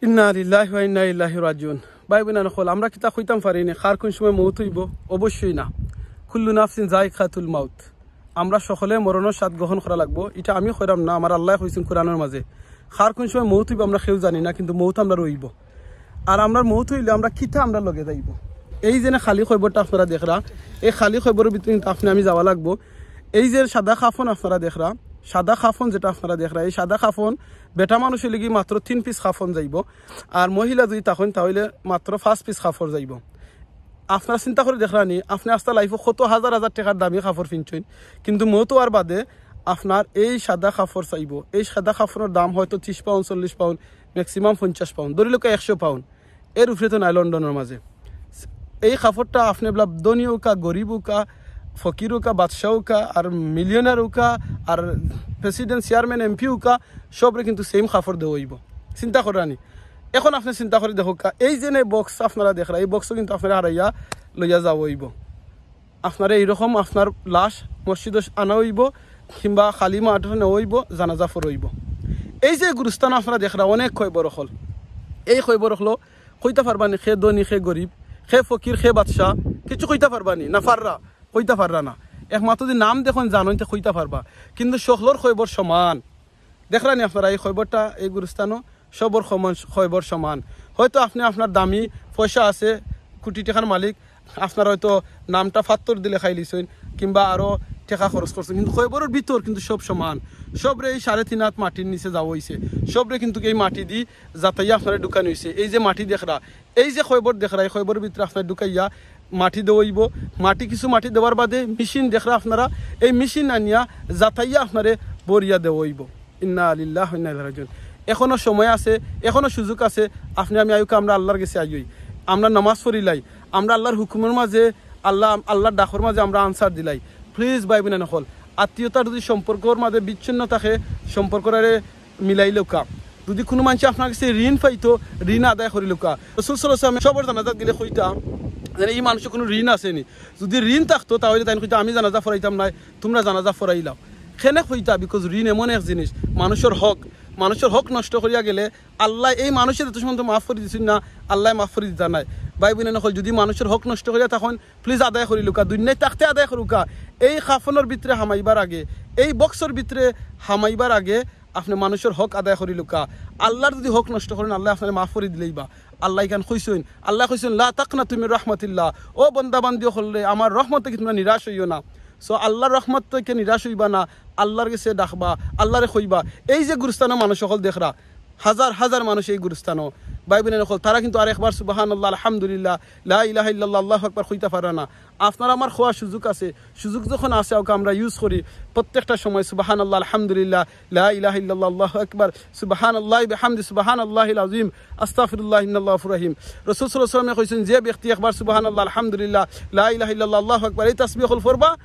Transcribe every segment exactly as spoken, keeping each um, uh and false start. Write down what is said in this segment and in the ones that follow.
ইন্না লিল্লাহি ওয়া ইন্না ইলাইহি রাজিউন। ভাই বোন অকল, আমরা কিতা কইতাম পারি নি কার কোন সময় মউত অইবো? অবশ্যই না। কুল্লু নাফসিন যায়িকাতুল মাউত। আমরা সকলে মরণর স্বাদ গ্রহণ করা লাগবো। ইটা আমি কইরাম না, আমার আল্লায় কইছইন কুরআনর মাঝে, কার কোন সময় মউত অইবো আমরা কেউ জানি না, কিন্তু মউত আমরার অইবো। আর আমরার মউত অইলে আমরা কিতা আমরার লগে যাইবো? এই যে খালি কয়বরটা আপনারা দেখরা, এই খালি কয়বরর ভিতরে কিন্তু আপনে আমি যাওয়া লাগবো। এই যে সাদা কাফন আপনারা দেখরা, সাদা কাফন যেটা আপনারা দেখরা, এই সাদা কাফন বেটা মানুষর লাগি মাত্র তিন পিস কাফন যাইবো, আর মহিলা যদি থাকইন তাইলে মাত্র পাঁচ পিস কাফন যাইবো। আপনারা চিন্তা করি দেখরা নি, আপনে আস্তা লাইফো কত হাজার হাজার টেকার দামি কাফন পিনছইন, কিন্তু মউত অওয়ার বাদে আপনার এই সাদা কাফন চাইবো। এই সাদা কাফনর দাম হয়তো ত্রিশ পাউন্ড, চল্লিশ পাউন্ড, ম্যাক্সিমাম পঞ্চাশ পাউন্ড, ধরি লউক্কা একশো পাউন্ড, এর উপরে তো নাই লন্ডনর মাঝে। এই কাফনটা আপনে বলা ধনী অউক্কা, গরিব অউক্কা, ফকির অউক্কা, বাদশা অউক্কা, আর মিলিয়নার অউক্কা, আর প্রেসিডেন্ট, চেয়ারম্যান, এমপি অউক্কা, সবরে কিন্তু সেম কাফন দেওয়া অইবো। চিন্তা কররা নি। এখন আপনে চিন্তা করি দেখউক্কা, এই যে নে বক্স আপনারা দেখরা, এই বক্সও কিন্তু আপনারা হারাইয়া লইয়া যাওয়া অইবো। আপনারে এইরকম আপনার লাশ মসজিদো আনা অইবো, কিংবা খালি মাঠো নেওয়া অইবো, জানাজা পড়া অইবো। এই যে গুরুস্থান আপনারা দেখরা, অনেক কয়বর অকল, এই কয়বর অকলো কইতা পারবা নি কে ধনী, কে গরিব, কে ফকির, কে বাদশা? কিচ্ছু কইতা পারবা নি? না পাররা, কইতা পাররা না। একমাত্র যদি নাম দেখইন জানইন তে কইতা পারবা, কিন্তু সকলর কয়বর সমান। দেখরা নি আপনারা এই কয়বরটা, এই গুরুস্থানও সবর সমান, কয়বর সমান। হয়তো আপনে আপনার দামি পয়সা আছে, কোটি টেকার মালিক, আপনার হয়তো নামটা ফাত্তর দি লেখাইলিছইন, কিংবা আরো টেকা খরচ করছইন, কিন্তু কয়বরর ভিতর কিন্তু সব সমান। সবরে এই সাড়ে তিন হাত মাটির নিচে যাওয়া অইছে, সবরে কিন্তু এই মাটি দি জাতাইয়া আপনারে ঢুকানি অইছে। এই যে মাটি দেখরা, এই যে কয়বর দেখরা, এই কয়বরর ভিতরে আপনারে ঢুকাইয়া মাটি দেওয়া অইবো। মাটি, কিছু মাটি দেওয়ার বাদে মেশিন দেখরা আপনারা, এই মেশিন আনিয়া জাতাইয়া আপনারে ভরিয়া দেওয়া অইবো। ইন্না লিল্লাহি ওয়া ইন্না ইলাইহি রাজিউন। এখনো সময় আছে, এখনো সুযোগ আছে। আপনে আমি আইউক্কা, আমরা আল্লার গেছে আইয়াই, আমরা নামাজ পড়িলাই, আমরা আল্লার হুকুমর মাঝে, আল্লা, আল্লার ডাকর মাঝে আমরা আনসার দিলাই। প্লিজ ভাই বোন অকল, আত্মীয়তার যদি সম্পর্কর মাঝে বিচ্ছিন্ন থাকে, সম্পর্করে মিলাইলউক্কা। যদি কুনু মানষে আপনার গেছে ঋণ পাইতো, ঋণ আদায় করিলউক্কা। রাসূল সাল্লাল্লাহু আলাইহি ওয়াসাল্লামে সবর জানাজাত গেলে কইতা যে, "ই মানষর কুনু ঋণ আছে নি?" যদি ঋণ থাকতো, তাইলে তাইন কইতা, "আমি জানাজা পড়াইতাম নায়, তুমরা জানাজা পড়াইলাও।" কেনে কইতা? Because ঋণ এমন এক জিনিস, মানষর হক, মানষর হক নষ্ট করিয়া গেলে আল্লায় এই মানষে যত সময় মাফ করি দিছইন না, আল্লায় মাফ করি দিতা নায়। ভাই বোন অকল, যদি মানষর হক নষ্ট করিয়া থাকইন, প্লিজ আদায় করিলউক্কা, দুনিয়াত থাকতে আদায় করউক্কা। এই কাফনর ভিতরে হামাইবার আগে, এই বক্সর ভিতরে হামাইবার আগে আপনে মানষর হক আদায় করিলউক্কা। আল্লার যদি হক নষ্ট করইন, আল্লায় আপনারে মাফ করি দিলাইবা। আল্লায় ইখান কইছইন, আল্লায় কইছইন, "লা তাকনাতু মির রাহমাতিল্লাহ।" ও বন্দা বান্দি অকলরে, আমার রহমত থাকি তুমরা নিরাশ অইও না। So আল্লার রহমত থাকি নিরাশ অইবা না, আল্লার গেছে ডাকবা, আল্লারে কইবা। এই যে গুরুস্থানো মানুষ অকল দেখরা, হাজার হাজার মানুষ এই গুরুস্থানো, ভাই বোন অকল, তারা কিন্তু আর একবার সুবহানাল্লাহ, আলহামদুলিল্লাহ, লা ইলাহা ইল্লাল্লাহ, আল্লাহু আকবার কইতা পাররা না। আপনার আমার কওয়ার সুযোগ আছে, সুযোগ যখন আছে, ওকে আমরা ইউজ করি। প্রত্যেকটা সময় সুবহানাল্লাহ, আলহামদুলিল্লাহ, লা ইলাহা ইল্লাল্লাহ, আল্লাহু আকবার, সুবহানাল্লাহি বিহামদি, সুবহানাল্লাহিল আযীম, আস্তাগফিরুল্লাহ, ইন্নাল্লাহু গাফুরুর রাহিম। রাসূল সাল্লাল্লাহু আলাইহি ওয়াসাল্লামে কইছইন, যে ব্যক্তি একবার সুবহানাল্লাহ, আলহামদুলিল্লাহ, লা ইলাহা ইল্লাল্লাহ, আল্লাহু আকবার, এই তাসবিহ অকল পড়বা,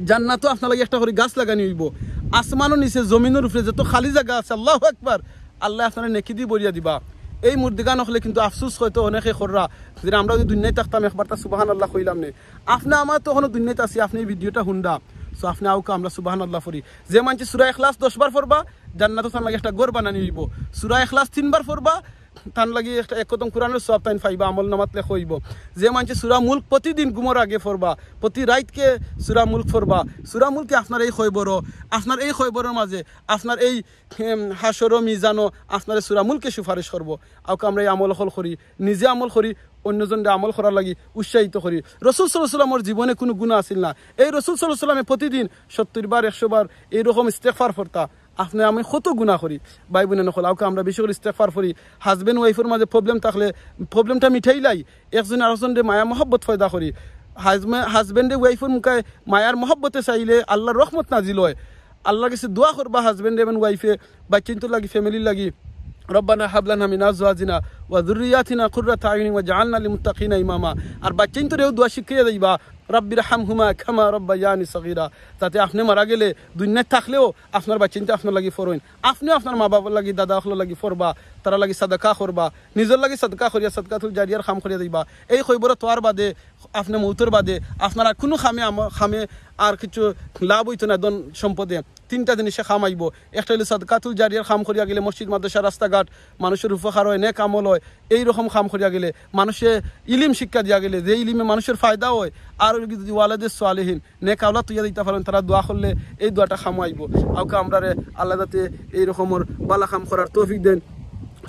জান্নাতো আপনার লাগি একটা করি গাছ লাগানি অইবো। আসমানর নিচে, জমিনর উপরে যত খালি জাগা আছে, আল্লাহু আকবার, আল্লায় আপনারে নেকি দি ভরিয়া দিবা। এই মুর্দিগান অকলে কিন্তু আফসোস হয়তো অনেকে কররা যে আমরা যদি দুনিয়াত থাকতাম, একবারতা সুবহানাল্লাহ কইলাম নে। আপনে আমার তো অখনো দুনিয়াত আছি, আপনে এই ভিডিওটা হুনরা। So আপনে আউক্কা আমরা সুবহানাল্লাহ পড়ি। যে মানষে সূরা ইখলাস দশ বার পড়বা, জান্নাতো তান লাগি একটা ঘর বানানি অইবো। সূরা ইখলাস তিনবার পড়বা, তান লাগি একটা এক খতম কোরআনর সওয়াব তাইন পাইবা, আমল নামাত লেখা অইবো। যে মানষে সূরা মুলক প্রতিদিন ঘুমর আগে পড়বা, প্রতি রাইতকে সূরা মুলক পড়বা, সূরা মুলকে আপনার এই কয়বরো, আপনার এই কয়বরর মাঝে, আপনার এই, এম, হাশরো মিজানো আপনারে সূরা মুলকে সুপারিশ করবো। আউক্কা আমরা এই আমল অকল করি, নিজে আমল করি, অন্যজনরে আমল করার লাগি উৎসাহিত করি। রাসূল সাল্লাল্লাহু আলাইহি ওয়াসাল্লামর জীবনে কুনু গুনাহ আছিল না। এই রাসূল সাল্লাল্লাহু আলাইহি ওয়াসাল্লামে প্রতিদিন সত্তর বার, একশো বার এইরকম ইস্তেগফার পড়তা। আপনে আমি কত গুনাহ করি, ভাই বোন অকল, আউক্কা আমরা বেশি করি ইস্তেগফার পড়ি। Husband wife-র মাঝে problem থাকলে problemটা মিটাইলাই, একজনে আরেকজনরে মায়া মহব্বত পয়দা করি। Husband, husband-এ wife-র মুখায় মায়ার মহব্বতে চাইলে আল্লার রহমত নাজিল অয়। আল্লার গেছে দোয়া করবা husband এবং wife-এ, বাচ্চাইন্তর লাগি, family-র লাগি, "রব্বানা হাব লানা মিন আজওয়াজিনা ওয়া যুররিয়াতিনা কুররাতা আয়ুনিন ওয়াজআলনা লিল মুত্তাকিনা ইমামা।" আর বাচ্চাইন্তরেও দোয়া শিখাইয়া যাইবা, "রাব্বির হামহুমা কামা রাব্বায়ানি সগীরা।" যাতে আপনে মারা গেলে দুনিয়াত থাকলেও আপনার বাচ্চাইন্তে আপনার লাগি পড়ইন, আপনেও আপনার মা বাবার লাগি, দাদা অকলর লাগি পড়বা। তারার লাগি সাদাকা করবা, নিজর লাগি সাদাকা করিয়া, সাদকাতুল জারিয়ার কাম করিয়া দিবা। এই কবরো থওয়ার বাদে, আপনে মউতর বাদে আপনার আর কুনু কামে, আমা-, কামে আর কিছু লাভ অইতো না ধন সম্পদে। তিনটা জিনিসে কাম আইবো। একটা অইলো সাদকাতুল জারিয়ার কাম করিয়া গেলে, মসজিদ, মাদ্রাসা, রাস্তাঘাট, মানুষর উপকার অয়, নেক আমল অয়। এই রকম কাম করিয়া গেলে, মানুষে ইলিম শিক্ষা দিয়া গেলে, যে ইলিমে মানুষর ফায়দা অয়, আর অইলো কি যদি ওয়ালাদে সালেহিন, নেক আওলাদ থইয়া দিতা পারইন, তারা দোয়া করলে এই দোয়াটা কামো আইবো। আউকা আমরারে আল্লাহ যাতে এই রকমর বালা কাম করার তৌফিক দেইন,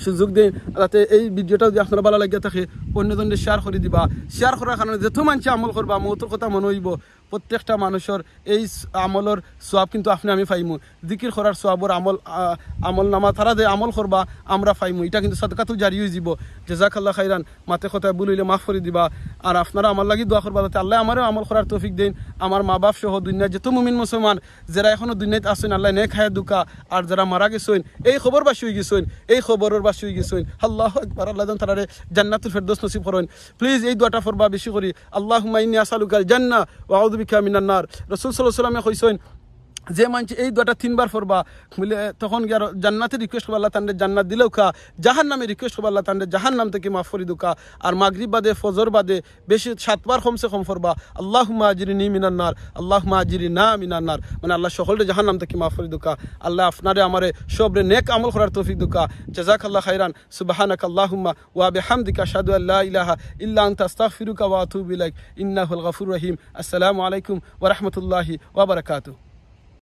সুযোগ দেইন, যাতে এই ভিডিওটা যদি আপনার বালা লাগিয়া থাকে, অন্যজনরে শেয়ার করি দিবা। শেয়ার করার কারণে যত মানষে আমল করবা, মউতর কথা মনো অইবো, প্রত্যেকটা মানুষর এই স-, আমলর সওয়াব কিন্তু আপনে আমি পাইমু। জিকির করার সওয়াবর আমল, আ, আমল নামা তারা যে আমল করবা, আমরা পাইমু। ইটা কিন্তু সাদকাতুল জারি অইযিবো। জাযাকাল্লাহ খাইরান। মাতে কথায় ভুল অইলে মাফ করি দিবা। আর আপনারা আমার লাগি দোয়া করবা, যাতে আল্লায় আমারেও আমল করার তৌফিক দেইন। আমার মা বাপ সহ দুনিয়ার যত মুমিন মুসলমান যেরা এখনো দুনিয়াত আছইন, আল্লায় নেক হায়াত দেউক্কা। আর যেরা মারা গেছইন, এই কবরবাসী অইগেছইন, এই কবরবাসী অইগেছইন, আল্লাহু আকবার, আল্লায় যেন তারারে জান্নাতুল ফেরদৌস নসিব করইন। Please এই দোয়াটা পড়বা বেশি করি, "আল্লাহুম্মা ইন্নী আসআলুকাল জান্নাহ ওয়া আউযু বিকা মিনান নার।" রাসূল সাল্লাল্লাহু আলাইহি ওয়াসাল্লামে কইছইন, যে মানষে এই দোয়াটা তিনবার পড়বা, বুলে, তখন গিয়া জান্নাতে request করবা, "আল্লাহ তানরে জান্নাত দিলাউক্কা।" জাহান্নামে request করবা, "আল্লাহ তানরে জাহান্নাম থাকি মাফ করি দেউক্কা।" আর মাগরিব বাদে, ফজর বাদে, বেশি সাতবার কমসে কম পড়বা, "আল্লাহুম্মা আজিরনি মিনান নার, আল্লাহুম্মা আজিরনা মিনান নার।" মানে, "আল্লাহ সকলরে জাহান্নাম থাকি মাফ করি দেউক্কা, আল্লাহ আপনারে আমারে সবরে নেক আমল করার তৌফিক দেউক্কা।" জাযাকাল্লাহ খাইরান। সুবহানাকাল্লাহুম্মা ওয়া বিহামদিকা, আশহাদু আল্লা ইলাহা ইল্লা আনতা, আস্তাগফিরুকা ওয়া আতুবু ইলাইক। ইন্নাকাল গাফুরুর রহিম। আসসালামু আলাইকুম ওয়া রাহমাতুল্লাহি ওয়া বারাকাতুহু।